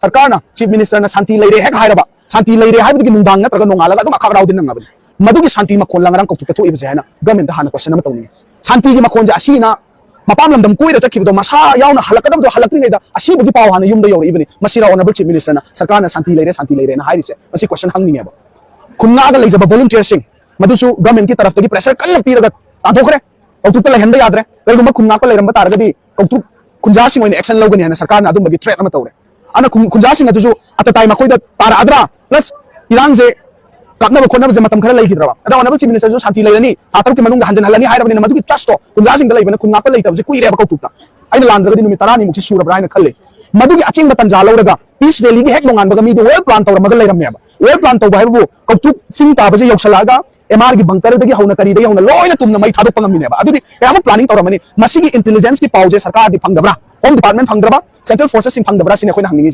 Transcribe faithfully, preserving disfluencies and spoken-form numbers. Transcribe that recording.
ꯁꯔꯀꯥꯔꯅ, ꯆꯤꯐ ꯃꯤꯅꯤꯁꯇꯔꯅ ꯁꯥꯟꯇꯤ ꯂꯩꯔꯦ ꯍꯦꯛ ꯍꯥꯏꯔꯕ, ꯁꯥꯟꯇꯤ ꯂꯩꯔꯦ ꯍꯥꯏꯕꯗꯨꯒꯤ ꯅꯨꯡꯗꯥꯡ ꯅꯠꯇ꯭ꯔꯒ ꯅꯣꯡꯉꯥꯜꯂꯒ ꯑꯗꯨꯝ ꯑꯈꯥꯛ ꯑꯔꯥꯎꯗꯤ ꯅꯪꯉꯕꯅꯤ꯫ ꯃꯗꯨꯒꯤ ꯁꯥꯟꯇꯤ ꯃꯈꯣꯜꯂ ꯉꯔꯥꯡ ꯀꯧꯇꯨꯛꯇ ꯊꯣꯛꯏꯕꯁꯦ ꯍꯥꯏꯅ ꯒꯃꯦꯟꯗ ꯍꯥꯟꯅ ꯀꯣꯏꯁꯟ ꯑꯃ ꯇꯧꯅꯤꯡꯉꯤ꯫ ꯁꯥꯟꯇꯤꯒꯤ ꯃꯈꯣꯟꯁꯦ ꯑꯁꯤꯅ ꯃꯄꯥꯟ ꯂꯝꯗꯝ ꯀꯣꯏꯔ ꯆꯠꯈꯤꯕꯗꯣ, ꯃꯁꯥ ꯌꯥꯎꯅ ꯍꯜꯂꯛꯀꯗꯕꯗꯣ ꯍꯜꯂꯛꯇ꯭ꯔꯤꯉꯩꯗ ꯑꯁꯤꯕꯒꯤ ꯄꯥꯎ ꯍꯥꯟꯅ ꯌꯨꯝꯗ ꯌꯧꯔꯛꯏꯕꯅꯤ꯫ ꯃꯁꯤꯔ ꯑꯣꯅꯔꯦꯕꯜ ꯆꯤꯐ ꯃꯤꯅꯤꯁꯇꯔꯅ ꯁꯔꯀꯥꯔꯅ ꯁꯥꯟꯇꯤ ꯂꯩꯔꯦ, ꯁꯥꯟꯇꯤ ꯂꯩꯔꯦꯅ ꯍꯥꯏꯔꯤꯁꯦ? ꯃꯁꯤ ꯀꯣꯏꯁꯟ ꯍꯪꯅꯤꯡꯉꯦꯕ꯫ ꯈꯨꯟꯉꯥꯛꯑꯒ ꯂꯩꯖꯕ ꯚꯣꯂꯨꯟꯇꯤꯌꯔꯁꯤꯡ, ꯃꯗꯨꯁꯨ ꯒꯃꯦꯟꯒꯤ ꯇꯔꯐꯇꯒꯤ ꯄ꯭ꯔꯦꯁꯔ ꯀꯟꯅ ꯄꯤꯔꯒ ꯇꯥꯟꯊꯣꯛꯈ꯭ꯔꯦ꯫ ꯀꯧꯇꯨꯛꯇ ꯂꯩꯍꯟꯕ ꯌꯥꯗ꯭ꯔꯦ꯫ ꯀꯔꯤꯒꯨꯝꯕ ꯈꯨꯟ ꯉꯥꯛꯄ ꯂꯩꯔꯝꯕ ꯇꯥꯔꯒꯗꯤ ꯀꯧꯇꯨꯛ ꯈꯨꯟꯖꯥꯁꯤꯡ ꯑꯣꯏꯅ ꯑꯦꯛꯁꯟ ꯂꯧꯒꯅꯤ ꯍꯥꯏꯅ ꯁꯔꯀꯥꯔꯅ ꯑꯗꯨꯝꯕꯒꯤ ꯊ꯭ꯔꯦꯠ ꯑꯃ ꯇꯧꯔꯦ꯫ ꯑꯗꯨꯅ ꯈꯨꯟ-, ꯈꯨꯟꯖꯥꯁꯤꯡ ꯑꯗꯨꯁꯨ ꯑꯇꯇꯥꯏ ꯃꯈꯣꯏꯗ ꯇꯥꯔꯛꯑꯗ꯭ꯔꯥ? ꯄ꯭ꯂꯁ ꯏꯔꯥꯡꯁꯦ ꯀꯥꯞꯅꯕ ꯈꯣꯠꯅꯕꯁꯦ ꯃꯇꯝ ꯈꯔ ꯂꯩꯈꯤꯗ꯭ꯔꯕ? ꯑꯗ ꯑꯣꯅꯔꯦꯕꯜ ꯆꯤꯐ ꯃꯤꯅꯤꯁꯇꯔꯁꯨ ꯁꯥꯟꯇꯤ ꯂꯩꯔꯅꯤ, ꯊꯥ ꯇꯔꯨꯛꯀꯤ ꯃꯅꯨꯡꯗ ꯍꯟꯖꯤꯟꯍꯜꯂꯅꯤ ꯍꯥꯏꯔꯕꯅꯤꯅ, ꯃꯗꯨꯒꯤ ꯇ꯭ꯔꯁꯇꯣ ꯈꯨꯟꯖꯥꯁꯤꯡꯗ ꯂꯩꯕꯅ ꯈꯨꯟ ꯉꯥꯛꯄ ꯂꯩꯇꯕꯁꯦ ꯀꯨꯏꯔꯦꯕ ꯀꯧꯇꯨꯛꯇ꯫ ꯑꯩꯅ ꯂꯥꯟꯗ꯭ꯔꯒꯗꯤ ꯅꯨꯃꯤꯠ ꯇꯔꯥꯅꯤꯃꯨꯛꯁꯤ ꯁꯨꯔꯕ꯭ꯔꯥ ꯍꯥꯏꯅ ꯈꯜꯂꯤ꯫ ꯃꯗꯨꯒꯤ ꯑꯆꯤꯡꯕ ꯇꯟꯖꯥ ꯂꯧꯔꯒ ꯄꯤꯁ ꯔꯦꯂꯤꯒꯤ ꯍꯦꯛ ꯅꯣꯡꯉꯥꯟꯕꯒ ꯃꯤꯗꯤ ꯋꯦꯜ ꯄ꯭ꯂꯥꯟ ꯇꯧꯔꯝꯃꯒ ꯂꯩꯔꯝꯃꯦꯕ꯫ ꯋꯦꯜ ꯄ꯭ꯂꯥꯟ ꯇꯧꯕ ꯍꯥꯏꯕꯕꯨ ꯀꯧꯇꯨꯛ ꯆꯤꯡ ꯇꯥꯕꯁꯦ ꯌꯧꯁꯜꯂꯛꯑꯒ ꯑꯦꯝ ꯑꯥꯔꯒꯤ ꯕꯪꯀꯔꯗꯒꯤ ꯍꯧꯅ ꯀꯔꯤꯗꯒꯤ ꯍꯧꯅ ꯂꯣꯏꯅ ꯇꯨꯝꯅ ꯃꯩ ꯊꯥꯗꯣꯛꯄ ꯉꯝꯃꯤꯅꯦꯕ꯫ ꯑꯗꯨꯗꯤ ꯀꯌꯥꯃꯨꯛ ꯄ꯭ꯂꯥꯅꯤꯡ ꯇꯧꯔꯝꯃꯅꯤ? ꯃꯁꯤꯒꯤ ꯏꯟꯇꯦꯂꯤꯖꯦꯟꯁꯀꯤ ꯄꯥꯎꯁꯦ ꯁꯔꯀꯥꯔꯗꯤ ꯐꯪꯗꯕ꯭ꯔꯥ? ꯍꯣꯝ ꯗꯤꯄꯥꯔꯠꯃꯦꯟ ꯐꯪꯗ꯭ꯔꯕ? ꯁꯦꯟꯇ꯭ꯔꯦꯜ ꯐꯣꯔꯁꯦꯁꯁꯤꯡ ꯐꯪꯗꯕ꯭ꯔꯥ? ꯁꯤꯅꯤ ꯑꯩꯈꯣꯏꯅ ꯍꯪꯅꯤꯡꯉꯤꯁꯦ꯫